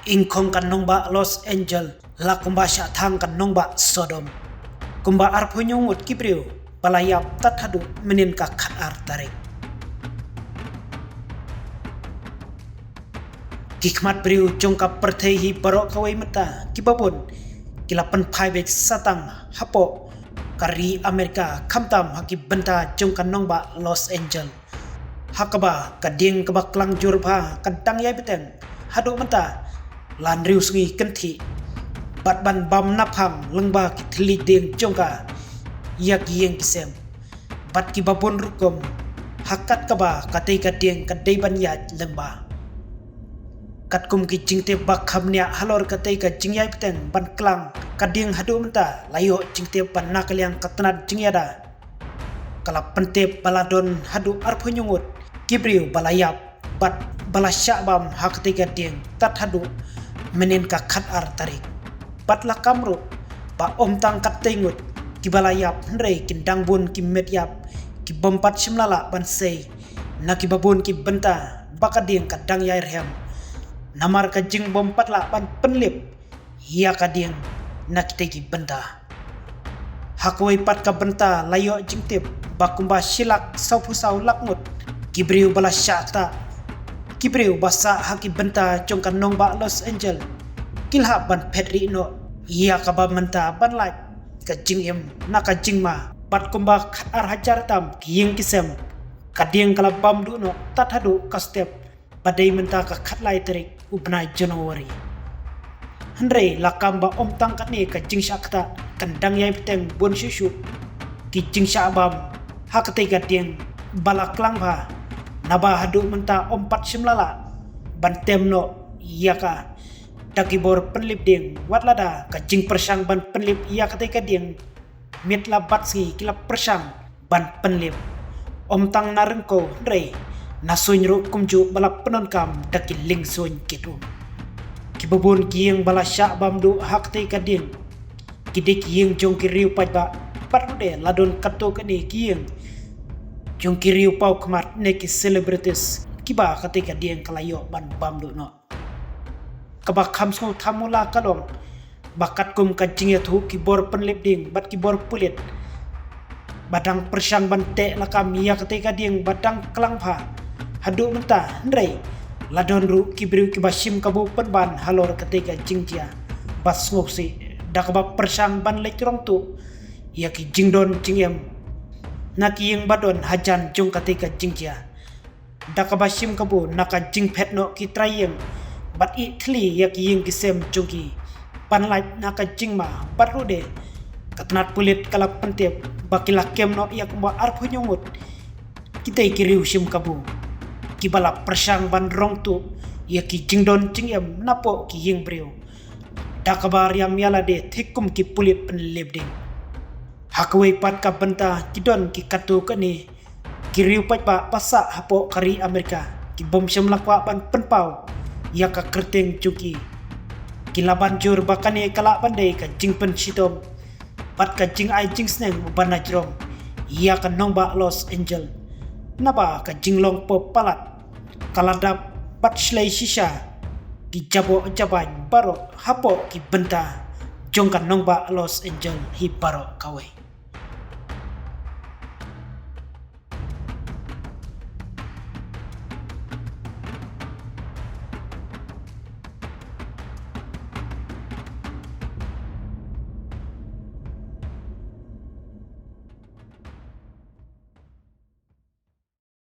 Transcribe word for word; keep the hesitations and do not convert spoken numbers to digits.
Ingkhong ka nongbah Los Angeles la kumba shah thang ka nongbah Sodom. Kumba arphew ngut ki briew ba la ïap tad haduh mynnin ka khatar tarik. Ki khmat briew jong ka pyrthei hi baroh kawei mynta kiba bun ki la pynphai beit satang hapoh ka ri Amerika, khamtam ha ki bynta jong ka nongbah Los Angeles. Ha kaba ka dieng kaba klang jur bha ka dang ïai bteng haduh mynta la hynriew sngi kynthih bad ban bam naphang lyngba ki thylliej dieng jong ka ïa ki ïing ki sem bad kiba bun rukom, ha kat kaba katei ka dieng ka dei ban ïaid lyngba. Katkum ki jingtip ba kham nia halor katei ka jingïai bteng ban klang ka dieng haduh mynta la ïoh jingtip ba na ka liang ka tnat jingïada ka la pyntip ba la don haduh arphew ngut ki briew ba la ïap bad ba la shah bam ha katei ka dieng tad haduh mynnin ka khatar tarik. Bad la kam ruh ba ym tang katei ngut kiba la ïap hynrei kin dang bun ki met ïap ki bym pat shym la lah ban sei na kiba bun ki bynta ba ka dieng ka dang ïai rhem namar ka jingbym pat lah ban pynlip ïa ka dieng na kitei ki bynta. Ha kawei pat ka bynta la ïoh jingtip ba kumba shi lak sawphew saw lak ngut ki briew ba la shah ktah, ki briew ba sah ha ki bynta jong ka nongbah Los Angeles ki la hap ban phet rieh noh ïa kaba mynta ban lait ka jingim na ka jingma bad kumba khatar hajar tam ki ïing ki sem ka dieng ka la bam duh noh tad haduh ka step ba dei mynta ka khatlai tarik u bnai January. Hynrei la kam ba ym tang katne ka jingshah ktah kan dang ïai bteng bun shuh shuh ki jingshah bam ha katei ka dieng ba la klang bha naba haduh mynta ym pat shym la lah ban tem noh ïa ka da ki bor pynlip dieng wat lada ka jingpyrshang ban pynlip ïa katei ka dieng miet la bad sngi ki la pyrshang ban pynlip. Ym tang na ryngkew hynrei na suiñ ruh kumjuh ba la pyndonkam da ki lieng suiñ kit um. Kiba bun ki ïing ba la shah bam duh ha katei ka dieng ki dei ki ïing jong ki riew paidbah bad ruh de la don katto katne ki ïing jong ki riew paw khmat ne ki celebrities kiba katei ka dieng ka la ïoh ban bam duh noh. Kaba kham sngewthuh mo la ka long ba katkum ka jingïathuh ki bor pynlip dieng bad ki bor pulit ba dang pyrshang ban teh lakam ïa katei ka dieng ba dang klang bha haduh mynta hynrei la don ruh ki briew kiba shim kabu pynban halor katei ka jingjia ba sngewsih da kaba pyrshang ban leit rong tuh ïa ki jingdon jingem na ki ïing ba don hajan jong katei ka jingjia. Da kaba shim kabu na ka jingphet noh ki trai ïing bad ïeh thli ïa ki ïing ki sem jong ki ban lait na ka jingma bad ruh de ka tnat pulit ka la pyntip ba ki la kem noh ïa kumba arphew ngut kitei ki riew shim kabu kiba la pyrshang ban rong tuh ïa ki jingdon jingem napoh ki ïing briew. Da kaba riam ïa lade thik kum ki pulit pynlip dieng. Ha kawei pat ka bynta ki don ki katto katne ki riew paidbah ba sah hapoh ka ri Amerika ki bym shym la kwah ban pynpaw ïa ka kyrteng jong ki. Ki la ban jur ba kane ka lah ban dei ka jingpynshitom bad ka jingai jingsneng ba na jrong ïa ka nongbah Los Angeles naba ka jinglong pop palat ka la dap bad shlei shisha ki jaboh jabain baroh hapoh ki bynta jong ka nongbah Los Angeles hi baroh kawei.